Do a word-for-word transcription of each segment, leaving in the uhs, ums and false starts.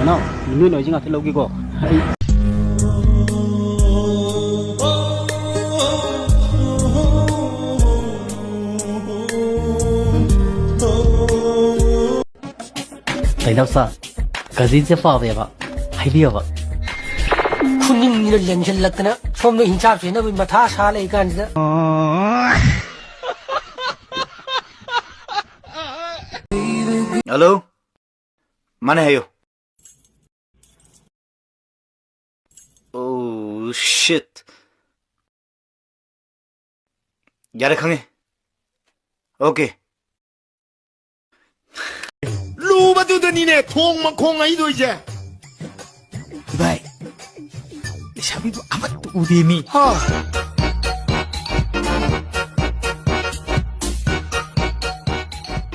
ꯅꯅꯥꯎ, ꯅꯣꯏ ꯅꯣꯏꯁꯤ ꯉꯥꯛꯇ ꯂꯧꯒꯦꯀꯣ꯫ ꯑꯩ ꯀꯩꯅꯣ ꯁꯥꯔ, ꯀꯖꯤꯟꯁꯦ ꯄꯥꯝꯃꯦꯕ, ꯍꯥꯏꯕꯤꯌꯣꯕ꯫ ꯈꯨꯅꯤꯡꯁꯤꯅ ꯂꯦꯡꯁꯤꯜꯂꯛꯇꯅ ꯁꯣꯝꯗ ꯍꯤꯡꯆꯥꯞ ꯁꯤꯅꯕꯒꯤ ꯃꯊꯥ ꯁꯥ ꯂꯩ ꯀꯥꯟꯁꯤꯗ꯫ ꯍꯜꯂꯣ, ꯃꯥꯅꯦ, ꯍꯥꯏꯌꯨ꯫ Oh shit. ꯌꯥꯔꯦ, ꯈꯪꯉꯦ꯫ Okay. ꯂꯨꯕꯗꯨꯗꯅꯤꯅꯦ ꯊꯣꯡ ꯃꯈꯣꯡ ꯍꯩꯗꯣꯏꯁꯦ꯫ ꯏꯕꯥꯏ, ꯂꯩꯁꯥꯕꯤꯕꯨ ꯑꯃꯠꯇ ꯎꯗꯦ ꯃꯤ꯫ ꯍꯥ꯫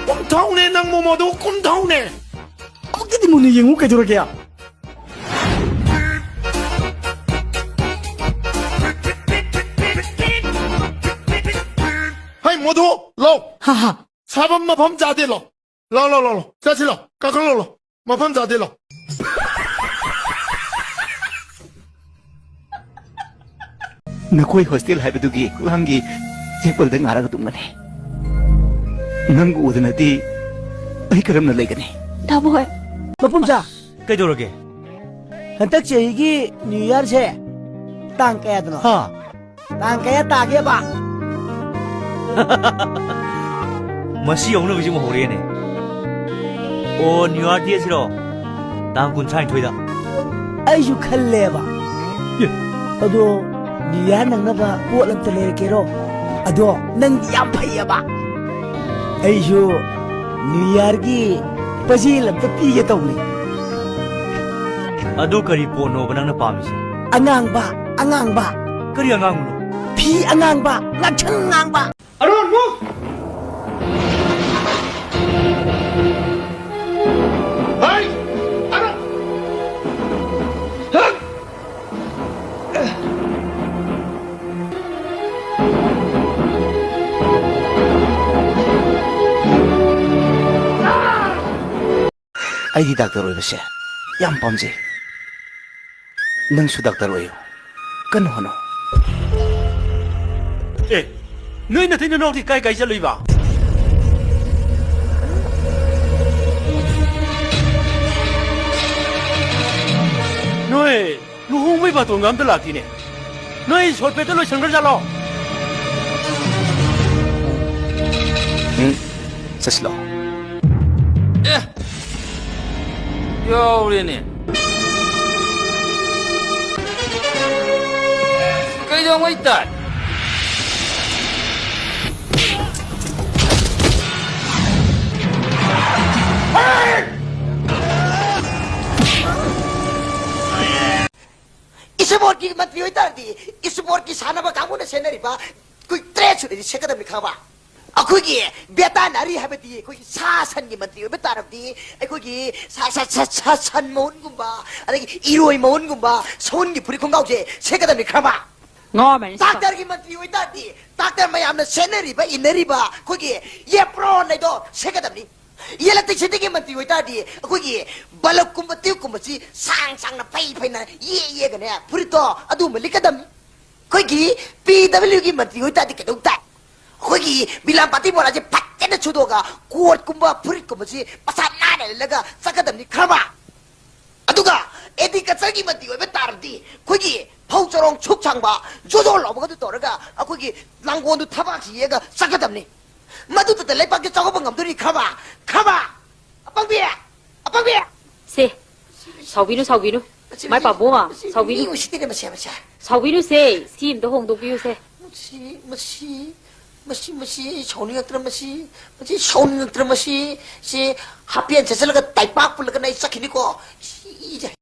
ꯀꯨꯝꯊꯧꯅꯦ ꯅꯪ ꯃꯣꯃꯣꯗꯣ, ꯀꯨꯝꯊꯧꯅꯦ꯫ ꯑꯃꯨꯛꯇꯗꯤ ꯃꯨꯟꯅ ꯌꯦꯡꯉꯨ ꯀꯩꯗꯧꯔꯒꯦ? ꯍꯩ, ꯃꯣꯗꯨ, ꯂꯥꯎ꯫ ꯍꯥ, ꯍꯥ꯫ ꯁꯥꯐꯝ ꯃꯐꯝ ꯆꯥꯗꯦ, ꯂꯥꯎ꯫ ꯂꯥꯎ, ꯂꯥꯎ, ꯂꯥꯎ, ꯂꯥꯎ꯫ ꯆꯠꯁꯤ, ꯂꯥꯎ꯫ ꯀꯥꯈꯠꯂꯣ, ꯂꯥꯎ꯫ ꯃꯐꯝ ꯆꯥꯗꯦ, ꯂꯥꯎ꯫ ꯅꯈꯣꯏ ꯍꯣꯁꯇꯦꯜ ꯍꯥꯏꯕꯗꯨꯒꯤ ꯈꯨꯂꯥꯡꯒꯤ ꯆꯦꯛꯄꯜꯗ ꯉꯥꯔꯒ ꯇꯨꯝꯒꯅꯤ꯫ ꯅꯪꯕꯨ ꯎꯗꯅꯗꯤ ꯑꯩ ꯀꯔꯝꯅ ꯂꯩꯒꯅꯤ? ꯗꯥꯕꯣꯏ꯫ ꯃꯄꯨꯝꯆꯥ! ꯀꯩꯗꯧꯔꯒꯦ? ꯍꯟꯗꯛ ꯆꯍꯤꯒꯤ ꯅ꯭ꯌꯨ ꯌꯥꯔꯁꯦ ꯇꯥꯡ ꯀꯌꯥꯗꯅꯣ? ꯍꯥ? ꯇꯥꯡ ꯀꯌꯥ ꯇꯥꯒꯦꯕ? ꯃꯁꯤ ꯌꯧꯅꯕꯁꯤ ꯑꯃꯨꯛ ꯍꯧꯔꯛꯑꯦꯅꯦ꯫ ꯑꯣ, ꯅ꯭ꯌꯨ ꯌꯥꯔ ꯗꯦꯁꯤꯔꯣ? ꯇꯥꯡ ꯀꯨꯟꯊ꯭ꯔꯥꯅꯤꯊꯣꯏꯗ꯫ ꯑꯩꯁꯨ ꯈꯜꯂꯦꯕ꯫ ꯑꯦ꯫ ꯑꯗꯣ ꯅ꯭ꯌꯨ ꯌꯥꯔ ꯅꯪꯅꯕ ꯄꯣꯠ ꯑꯝꯇ ꯂꯩꯔꯛꯀꯦꯔꯣ? ꯑꯗꯣ ꯅꯪꯗꯤ ꯌꯥꯝ ꯐꯩꯌꯦꯕ꯫ ꯑꯩꯁꯨ ꯅ꯭ꯌꯨ ꯌꯥꯔꯒꯤ ꯄꯖꯦꯜ ꯑꯝꯇ ꯄꯤꯒꯦ ꯇꯧꯕꯅꯤ꯫ ꯑꯗꯨ ꯀꯔꯤ ꯄꯣꯠꯅꯣꯕ ꯅꯪꯅ ꯄꯥꯝꯃꯤꯁꯦ? ꯑꯉꯥꯡꯕ, ꯑꯉꯥꯡꯕ꯫ ꯀꯔꯤ ꯑꯉꯥꯡꯕꯅꯣ? ꯐꯤ ꯑꯉꯥꯡꯕ, ꯉꯛꯁꯪ ꯉꯥꯡꯕ꯫ ꯑꯔꯣꯟ, move! ꯍꯩ! ꯑꯔꯣꯟ! ꯍꯛ! ꯑꯩꯗꯤ ꯗꯥꯛꯇꯔ ꯑꯣꯏꯕꯁꯦ ꯌꯥꯝ ꯄꯥꯝꯖꯩ꯫ ꯅꯪꯁꯨ ꯗꯥꯛꯇꯔ ꯑꯣꯏꯌꯨ꯫ ꯀꯟꯅ ꯍꯣꯠꯅꯧ꯫ ꯑꯦ, ꯅꯣꯏ ꯅꯇꯩ ꯅꯅꯥꯎꯗꯤ ꯀꯥꯏ ꯀꯥꯏ ꯆꯠꯂꯨꯏꯕ? ꯅꯣꯏ ꯂꯨꯍꯣꯡꯕꯩ ꯕꯥꯇꯣꯟꯒ ꯑꯝꯇ ꯂꯥꯛꯇꯦꯅꯦ꯫ ꯅꯣꯏ ꯁꯣꯔꯠ ꯄꯦꯠꯇ ꯂꯣꯏꯁꯟꯈ꯭ꯔꯖꯥꯠꯂꯣ? ꯎꯝ, ꯆꯠꯁꯤꯜꯂꯣ꯫ ꯑꯦ! ꯌꯥꯎꯔꯦꯅꯦ꯫ ꯀꯩꯗꯧꯉꯩ ꯇꯥꯏ? ꯏꯁꯄꯣꯔꯠꯀꯤ ꯃꯟꯇ꯭ꯔꯤ ꯑꯣꯏꯇꯥꯔꯗꯤ, ꯏꯁꯄꯣꯔꯠꯀꯤ ꯁꯥꯟꯅꯕ ꯀꯥꯡꯕꯨꯅ ꯁꯦꯠꯅꯔꯤꯕ ꯑꯩꯈꯣꯏ ꯗ꯭ꯔꯦꯁꯁꯨ ꯁꯦꯠꯀꯗꯕꯅꯤ, ꯈꯪꯉꯕ? ꯑꯩꯈꯣꯏꯒꯤ ꯕꯦꯇꯥꯅꯔꯤ ꯍꯥꯏꯕꯗꯤ ꯑꯩꯈꯣꯏꯒꯤ ꯁꯥ ꯁꯟꯒꯤ ꯃꯟꯇ꯭ꯔꯤ ꯑꯣꯏꯕ ꯇꯥꯔꯕꯗꯤ, ꯑꯩꯈꯣꯏꯒꯤ ꯁꯥ, ꯁꯥ, ꯁꯥ, ꯁꯥ ꯁꯟ ꯃꯎꯟꯒꯨꯝꯕ, ꯑꯗꯒꯤ ꯏꯔꯣꯏ ꯃꯎꯟꯒꯨꯝꯕ, ꯁꯎꯟꯒꯤ ꯐꯨꯔꯤꯠ ꯈꯣꯡꯒ꯭ꯔꯥꯎꯁꯦ ꯁꯦꯠꯀꯗꯕꯅꯤ, ꯈꯪꯉꯕ? ꯉꯥꯎꯔꯝꯃꯅꯤ ꯁꯤꯀꯣ꯫ ꯗꯥꯛꯇꯔꯒꯤ ꯃꯟꯇ꯭ꯔꯤ ꯑꯣꯏꯇꯥꯔꯗꯤ, ꯗꯥꯛꯇꯔ ꯃꯌꯥꯝꯅ ꯁꯦꯠꯅꯔꯤꯕ, ꯏꯟꯅꯔꯤꯕ ꯑꯩꯈꯣꯏꯒꯤ ꯑꯦꯄ꯭ꯔꯣꯟ ꯍꯥꯏꯗꯣ ꯁꯦꯠꯀꯗꯕꯅꯤ꯫ ꯏꯂꯦꯛꯇ꯭ꯔꯤꯁꯤꯇꯤꯒꯤ ꯃꯟꯇ꯭ꯔꯤ ꯑꯣꯏꯇꯥꯔꯗꯤ, ꯑꯩꯈꯣꯏꯒꯤ ꯕꯜꯕꯀꯨꯝꯕ, ꯇ꯭ꯌꯨꯕꯀꯨꯝꯕꯁꯤ ꯁꯥꯡ ꯁꯥꯡꯅ ꯐꯩ ꯐꯩꯅ ꯌꯦ ꯌꯦꯒꯅꯦ, ꯐꯨꯔꯤꯠꯇꯣ ꯑꯗꯨꯒꯨꯝꯕ ꯂꯤꯠꯀꯗꯕꯅꯤ꯫ ꯑꯩꯈꯣꯏꯒꯤ ꯄꯤ ꯗꯕ꯭ꯂꯤꯎꯒꯤ ꯃꯟꯇ꯭ꯔꯤ ꯑꯣꯏꯇꯥꯔꯗꯤ ꯀꯩꯗꯧ ꯇꯥꯏ? ꯑꯩꯈꯣꯏꯒꯤ ꯕꯤꯂꯥꯝꯄꯥꯇꯤ ꯕꯣꯔꯥꯁꯦ ꯐꯖꯅ ꯁꯨꯗꯣꯛꯑꯒ, ꯀꯣꯠꯀꯨꯝꯕ, ꯐꯨꯔꯤꯠꯀꯨꯝꯕꯁꯤ ꯃꯁꯥ ꯅꯥꯟꯅ ꯂꯤꯠꯂꯒ ꯆꯠꯀꯗꯕꯅꯤ, ꯈꯪꯉꯕ? ꯑꯗꯨꯒ ꯑꯦꯒ꯭ꯔꯤꯀꯜꯆꯔꯒꯤ ꯃꯟꯇ꯭ꯔꯤ ꯑꯣꯏꯕ ꯇꯥꯔꯗꯤ, ꯑꯩꯈꯣꯏꯒꯤ ꯐꯧ ꯆꯔꯣꯡ ꯁꯨꯛ ꯁꯥꯡꯕ, ꯖꯣꯖꯣ ꯂꯥꯎꯕꯒꯗꯨ ꯇꯧꯔꯒ, ꯑꯩꯈꯣꯏꯒꯤ ꯂꯥꯡꯒꯣꯜꯗꯨ ꯊꯕꯥꯛꯁꯤ ꯌꯦꯛꯑꯒ ꯆꯠꯀꯗꯕꯅꯤ꯫ ꯃꯗꯨꯗ ꯂꯩꯕꯥꯛꯀꯤ ꯆꯥꯎꯈꯠꯄ ꯉꯝꯗꯣꯔꯤ, ꯈꯪꯉꯕ? ꯈꯪꯉꯕ? ꯑꯄꯪꯕꯤ! ꯑꯄꯪꯕꯤ! ꯁꯦ, ꯁꯥꯎꯕꯤꯅꯨ, ꯁꯥꯎꯕꯤꯅꯨ꯫ ꯃꯁꯤ, ꯃꯥꯏ ꯃꯁꯤ, ꯄꯥꯕꯨꯡ, ꯃꯁꯤ ꯁꯥꯎꯕꯤꯅꯨ꯫ ꯃꯤ ꯎꯁꯤꯠꯇꯦꯅꯦ, ꯃꯁꯤ, ꯃꯁꯤ꯫ ꯁꯥꯎꯕꯤꯅꯨꯁꯦ, ꯁꯤ ꯑꯝꯇ ꯍꯣꯡꯗꯣꯛꯄꯤꯌꯨꯁꯦ꯫ ꯃꯁꯤ, ꯃꯁꯤ, ꯃꯁꯤ, ꯃꯁꯤ ꯑꯩ ꯁꯥꯎꯅꯤꯡꯉꯛꯇ꯭ꯔ ꯃꯁꯤ? ꯃꯁꯤ ꯁꯥꯎꯅꯤꯡꯉꯛꯇ꯭ꯔ ꯃꯁꯤ? ꯁꯤ ꯍꯥꯞꯄꯦꯟ ꯁꯦꯠꯆꯜꯂꯒ ꯇꯥꯏꯄꯥꯛ ꯄꯨꯜꯂꯒꯅ ꯑꯩ ꯆꯠꯈꯤꯅꯤꯀꯣ꯫ ꯁꯤ